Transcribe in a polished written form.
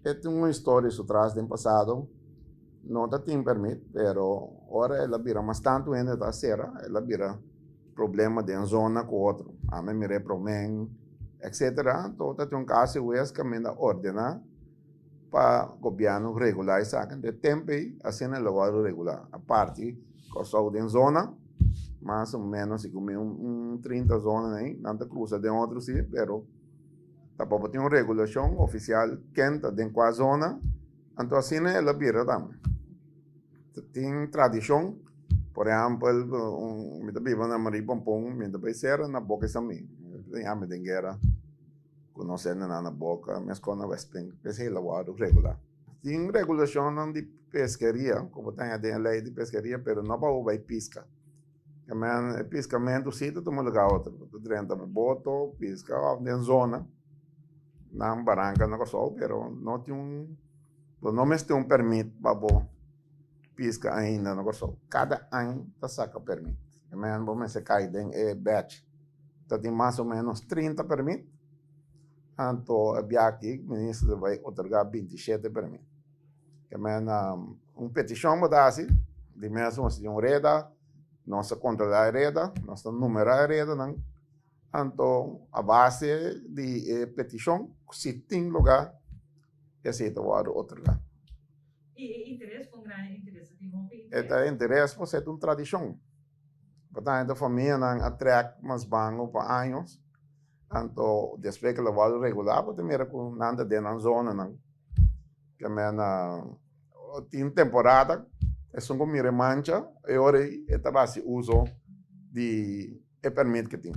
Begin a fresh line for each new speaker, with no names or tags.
E tin un historia su tras den pasado, no ta tin permit, pero ora el a bira mas tantu hende ta sera, el a bira problema den zona ku otro. Ami mir'é promen, etcetera. Anto ta tin un kaso hues kaminda ordena pa gobièrnu regulá esaki. Anto e tempu ei asina el a wòrdu regulá. A parti Kòrsou den zona, mas o ménos si ku mi un 30 zona ei, nan ta krusa den otro si, pero Tampoco tin un regulacion oficial ken ta den cua zona, anto asina el a bira tambe. Tin tradicion, por ehempel, mi ta biba na Marie Pompon, mi ta bay cera na Boca Samí, mi ta yama den guera cu nos hendenan na Boca, mescos na Westpunt, p'esey el a wordo regula. Tin regulacionnan di pesqueria, cu bo ta haña den e ley di pesqueria, pero no pa bo bay pisca. Men e piskamentu si ta tuma luga otro. Bo ta drenta bo boto, piska òf den zona nan baranka na Kòrsou, pero no tin un, bo no mester un pèrmit pa bo piska ainda na Kòrsou. Kada aña ta saka pèrmit. Men bo mester kai den e batch. Ta tin mas o ménos 30 pèrmit, anto e biaha aki minister ta bai otorgá 27 pèrmit. Men un petishon bo ta hasi, di mes nos tin un reda, nos ta kontrolá e reda, nos ta numerá e redanan, anto a base di e petishon, si tin lugá, esei ta wòrdu otorgá.
I e interes, kon grandi e interes? Ta tin hopi
interes? E ta interes pasobra e ta un tradishon. Por tanto famianan a trèk mas bango pa años, anto despues ku el a wòrdu regulá bo ta mira ku nan ta den nan zonanan. Ke men tin temporada esun ku mira e mancha e ora ei e ta hasi uso di e permit ku tin.